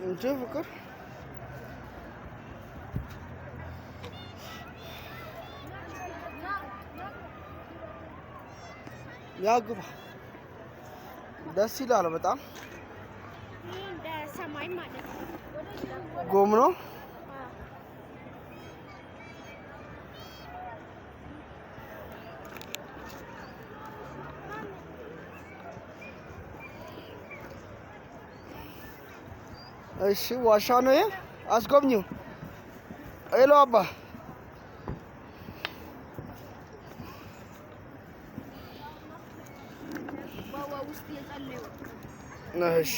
እንጂ ፍቅር ያግባ ደስ ይላል በጣም። እንደ ሰማይ ማለት ነው። ጎም ነው። እሺ ዋሻ ነው ይሄ። አስጎብኚው hello አባ ውስጥ የጸለዩ እሺ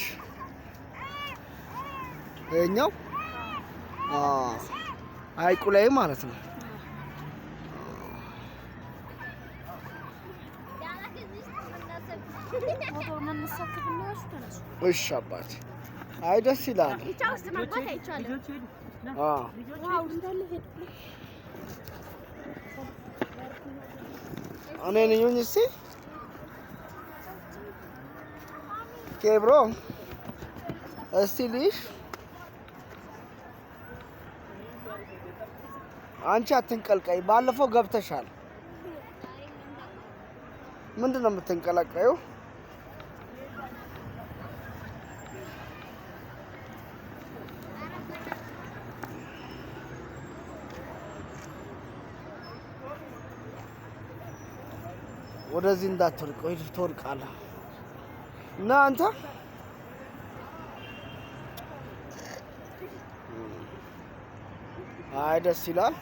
ይኸኛው ሐይቁ ላይ ማለት ነው። እሺ አባቴ። አይ ደስ ይላል። ብቻ ውስጥ መግባት አይቻልም። እኔ ነኝ እስኪ ኬብሮ እስቲ ልይሽ። አንቺ አትንቀልቀይ። ባለፈው ገብተሻል። ምንድን ነው የምትንቀለቀዩ? ወደዚህ እንዳትወድቅ ወይ ትወድቃለህ። እና አንተ አይ ደስ ይላል፣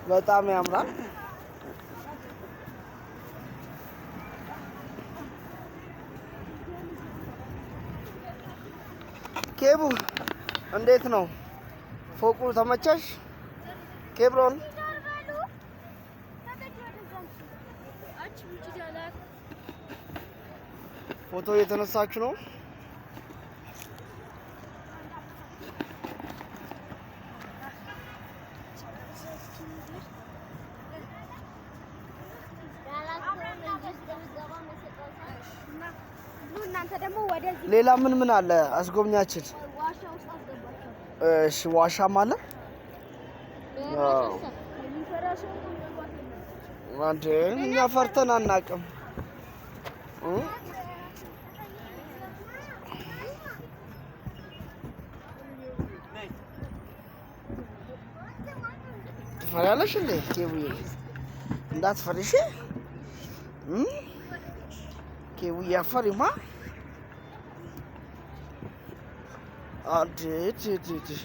በጣም ያምራል። ኬቡ እንዴት ነው ፎቁ? ተመቸሽ? ኬብሮን ፎቶ እየተነሳችሁ ነው? እናንተ ደግሞ ወደዚህ ሌላ ምን ምን አለ አስጎብኛችን? ዋሻ ውስጥ አስገባቸው። እሺ ዋሻም አለ። አዎ። አንዴ እኛ ፈርተን አናውቅም። እ? ትፈሪያለሽ እንዴ ኬቡዬ? እንዳትፈሪ እሺ። እ? ኬቡዬ አትፈሪማ? አንዴ ቲ ቲ ቲ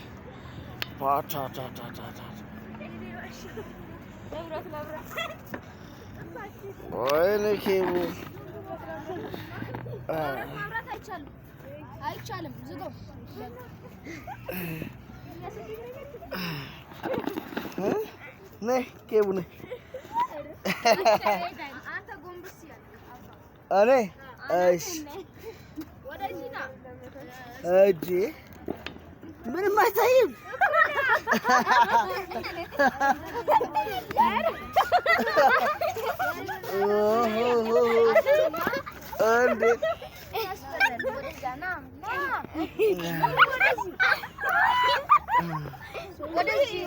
ፓታታታታታ ወይኔ ኬቡ ማብራት አይቻልም፣ አይቻልም። ዝጋው። እ? ነይ ኬቡ ነይ። አንተ ጎንበስ ያልክ እኔ እሺ ወደዚህ ና። እጄ ምንም አይታይም። እንዴ ወደዚህ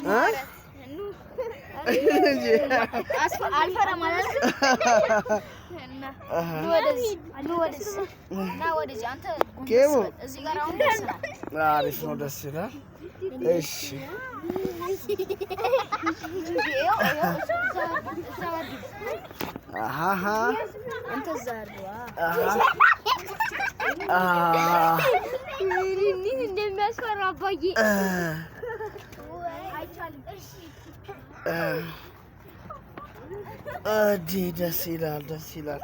እ? እንጂ አልፈራም አላልክም? ኑ ወደዚህ፣ ኑ ወደዚህ፣ ና ወደዚህ። አንተ ጎንበስ ኬቡ በል። እዚህ ጋር አሁን ደርሰናል። አሪፍ ነው፣ ደስ ይላል። እሺ ይኸው፣ ይኸው፣ እዛ ወርድ። አሃ አንተ እዛ ወርድ። አሃ አሃ እንደሚያስፈራ አባዬ። እ አይቻልም። እሺ እዲ ደስ ይላል፣ ደስ ይላል፣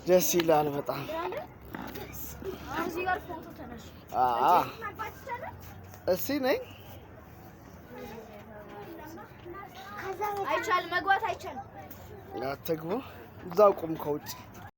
ደስ ይላል በጣም። እዚህ ጋር ፎቶ ተነሱ። አአ እስኪ ነኝ አይቻልም፣ መግባት አይቻልም። አትግቡ፣ እዛው ቁም ከውጭ።